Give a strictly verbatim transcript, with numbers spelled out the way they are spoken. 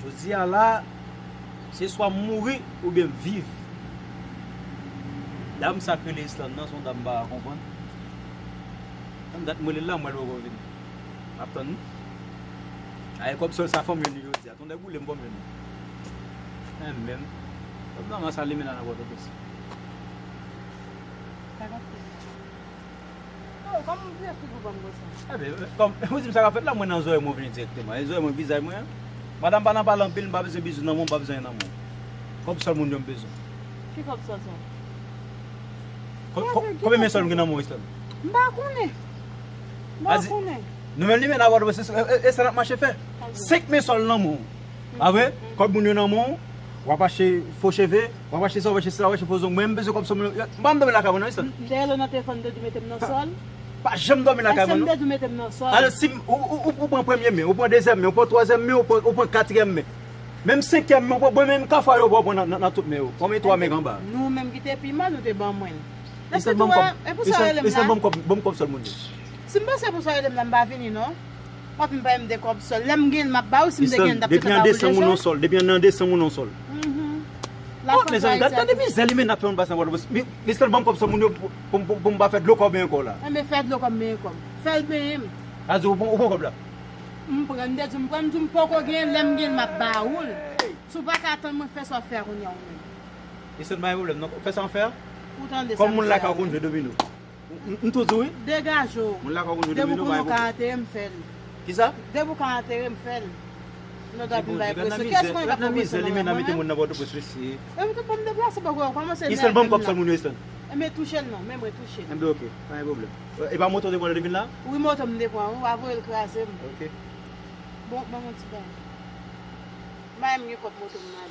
Jodi a la, se swa m mouri oubyen m viv. Dam sa k rele Islande nan, se yon dam m pa ka konprann. Sa m dat m rele l la, m wè l poko vini. M ap tann li. Ay, kòb sòl sa fò m jwenn li jodi a. Tonnè boule m fò m jwenn li. Men menm. Kòb nan sa limena nan Pòtoprens. Sa k ap fèt? Oh, kòman w vle figi w ban m konsa? Ebyen, kòm, ou di m sa k ap fèt la, mwen nan zòrèy mwen vini dirèkteman. E zòrèy mwen, vizaj mwen an. Madanm pa nan pale anpil, m pa bezwen bizou nan men w, m pa bezwen anyen nan men w. Kòb sòl moun yo m bezwen. Ki kòb sòl sa? Kò-, kò-, konbyen men sòl m gen nan men w, Estelle? M pa konnen. M pa konnen. Nou menm limena Pòtoprens, e, e, e sa n ap mache fè. Senk men sòl nan men w. Pa vre? Kòb moun yo nan men w, w ap achte fo cheve, w ap achte sa, w ap achte sila, w ap achte fo zong. Mwen, m bezwen kòb sòl mwen. M pa m dòmi lakay mwen, non, Estelle. M te rele w nan telefòn, m te di w mete m nan sòl. Pa janm dòmi lakay mwen, non. Èske m te di w mete m nan sòl? Alò, si m, ou, ou, ou, ou pran premye men, ou pran dezyèm men, ou pran twazyèm men, ou pran, ou pran katriyèm men. Menm senkyèm men, ou pran, mwen menm kafwa yo, ou pran nan, nan, nan tout men yo. Konbyen twa men anba? Nou menm ki te pi mal, ou te ban mwen l. Estelle, ban m kòb, Estelle, ban m kòb, ban m kòb sòl moun yo. Si m panse pou sa, rele m la, m pa vini, non. W ap vin pale m de kòb sòl. Lè m gen l, m ap ba ou, si m te gen l, m t ap fè sa ba ou deja. Depi an desanm ou nan sòl, depi an desanm ou nan sòl. Mhm. Oh, mezanmi, gad, tande mizè limena ap fè moun pase nan Pòtoprens. Mi-, Estelle, ban m kòb sòl moun yo pou, pou, pou, pou m pa fè dlo kòb men kò la. Enben, fè dlo kòb men kò m. Fè l benyen m. A di ou pran, ou pran kòb la? M pran, m te di w m pran, m di w m poko gen, lè m gen l, m ap ba ou l. Si w pa ka tann mwen, fè sa w ap fè a kounye a ou menm. Estelle, pa gen pwoblèm, non. Fè sa w ap fè a. Ou tande sa m di a. Kòm moun lakay ou konn jwe domino. M, m, m tou di w wi. Degaje w. Moun lakay ou konn jwe domino, pa gen pwoblèm. Depi w konnen w ka antere m, fè l. Kisa? Depi w ka antere m, fè l. Non, ta vin bay presyon. Kiyès konnen k ap fè presyon nan men mwen? Limena mete moun nan Pòtoprens, mesye. E m te, bon, m deplase bòkò, kòmanse nève m la. Estelle, ban m kòb sòl moun yo, Estelle. Enben, touche l non, men mwen touche l. Enben, oke, pa gen pwoblèm. E pa moto w te pran lè w te vin la? Wi, moto m te pran, wi, w a voye l kraze m. Oke. Bon, ban m yon ti bagay. M pa menm gen kòb moto m nan.